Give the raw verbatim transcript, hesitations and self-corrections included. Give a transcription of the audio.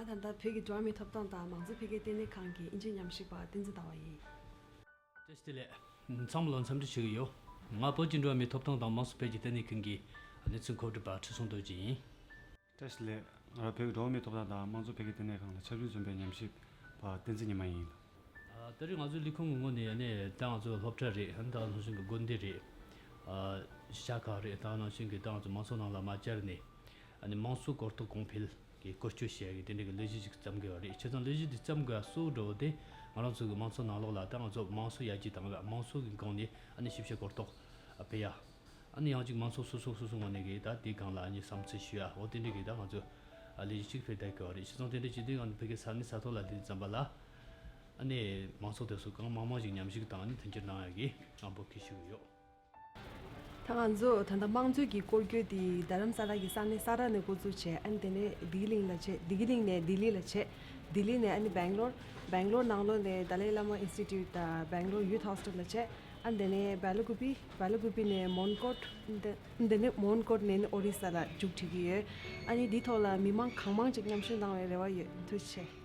ང་ད་ལྟ་བོད་ཀྱི་འགྲོ་བ་མིའི་ཐོབ་ཐང་དང་མང་གཙོ་འཕེལ་རྒྱས་ལྟེ་གནས་ཁང་གི་དབྱིན་ཇིའི་ཉམས་ཞིབ་པ་བསྟན་འཛིན་ཟླ་བ་ཡིན། བཀྲ་ཤིས་བདེ་ལེགས། ཚང་མ་ལ་འཚམས་འདྲི་ཞུ་གི་ཡོད། ང་བོད་ཀྱི་འགྲོ་བ་མིའི་ཐོབ་ཐང་དང་མང་གཙོ་འཕེལ་རྒྱས་ལྟེ་གནས་ཁང་གི་གནས་ཚུལ་མཁོ་སྒྲུབ་པ་ཁྲི་སྲོང་རྡོ་རྗེ་ཡིན། བཀྲ་ཤིས་བདེ་ལེགས། ང་རང་བོད་ཀྱི་འགྲོ་བ་མིའི་ཐོབ་ཐང་དང་དམངས་གཙོ་འཕེལ་རྒྱས་ལྟེ་གནས་ཁང་ལ་ཆབ་སྲིད་བཙོན་པའི་ཉམས་ཞིབ་པ་བསྟན་འཛིན་ཉི་མ་ཡིན། ཨ། ད་རེས་ང་ཚོའི་ལས་ཁུངས་ཀྱི་ངོས་ནས་ཨ་ནི་ད་ང་ཚོ་སློབ་གྲྭ་རེད། ཨ་ནི་ད་ནང་བཞིན་གྱི་དགོན་སྡེ་རེད། ཨ། གཞིས་ཆགས་ཁག་རེད། ད་ནང་བཞིན་གྱི་ད་ང་ཚོ་མང་ཚོགས་ནང་ལ་མ་བཅར་ནས་ཨ་ནི་དམངས་གཙོ་གོ་རྟོགས་གོང་འཕེལ་གྱི་བཀོལ་སྤྱོད་བྱེད་ཡག་གི་དེ་འདྲ་གི་ལས་གཞི་ཞིག་བརྩམས་དགོས་པ་རེད། བྱས་ཙང་ལས་གཞི་འདི་བརྩམས་དགོས་པ་གཙོ་བོ་འདྲ་བོ་དེ་ང་རང་ཚོ་གི་མང་ཚོགས་ནང་ལོགས་ལ་ད་ང་ཚོ་དམངས་གཙོ་ཡར་རྒྱས་བཏང་བ། དམངས་གཙོ་གི་སྒང་ནས་ཨ་ནི་ཞིབ་ཕྲ་གོ་རྟོགས་སྤེལ་ཡག་ཨ་ནི་ཡང་ཅིག་མང་ཚོགས་སོ་སོ་སོ་སོ་ངོས་ནས་གི་ད་དེའི་སྒང་ལ་ཨ་ནི་བསམ་ཚུལ་ཞུ་ཡ། འོ་དེ་འདྲ་གི་ད་ང་ཚོ་ཨ་ལས་གཞི་ཅིག་སྤེལ་བསྡད་ཀྱི་ཡོད་རེད། བྱས་ཙང་དེ་འདྲ་བྱེད་དུས་ང་ཚོ་བོད་ཀྱི་ས་གནས་ས་ཐོག་ལ་སླེབས་ཙམ་པ་ལ་ཨ་ནི་མང་ཚོགས་དེ་ཚོ་གང་མང་མང་ཞིག་ཉམས་ཞིབ་དང་ཨ་ནི་མཐུན་འགྱུར་གནང་ཡ་གི་ང་འབོད་སྐུལ་ཞུ་གི་ཡོད། ད་ང་ཚོ་ད་ལྟ་དམངས་གཙོའི་གི་སྐོར་སྐྱོད་དེ་རྡ་རམ་ས་ལ་གི་ས་གནས་ས་ར་ནས་འགོ་འཛུགས་བྱས། ཨ་ནི་དེ་ནས་བདེ་སྐྱིད་གླིང་ལ་བྱས། བདེ་སྐྱིད་གླིང་ནས་ལྡི་ལི་ལ་བྱས། ལྡི་ལི་ནས་ཨ་ནི་སྦེང་ལོར། སྦེང་ལོར་ནང་ལོགས་ནས་ཏཱ་ལའི་བླ་མ་ཨིན་སི་ཊི་ཊུཊ་དང་སྦེང་ལོར་ཡུཐ་ཧོ་སི་ཊལ་ལ་བྱས། ཨ་ནི་དེ་ནས་སྦེ་ལ་ཀུ་པི། སྦེ་ལ་ཀུ་པི་ནས་མོན་གྷོ། དེ་ནས་མོན་གྷོ་ནས་ནི་ཨོ་རི་ས་ལ་མཇུག་སྒྲིལ་གྱི་ཡོད། ཨ་ནི་འདིའི་ཐོག་ལ་མི་མང་གང་མང་ཅིག་མཉམ་ཞུགས་གནང་བའི་རེ་བ་ཡོད། ཐུགས་རྗེ་ཆེ།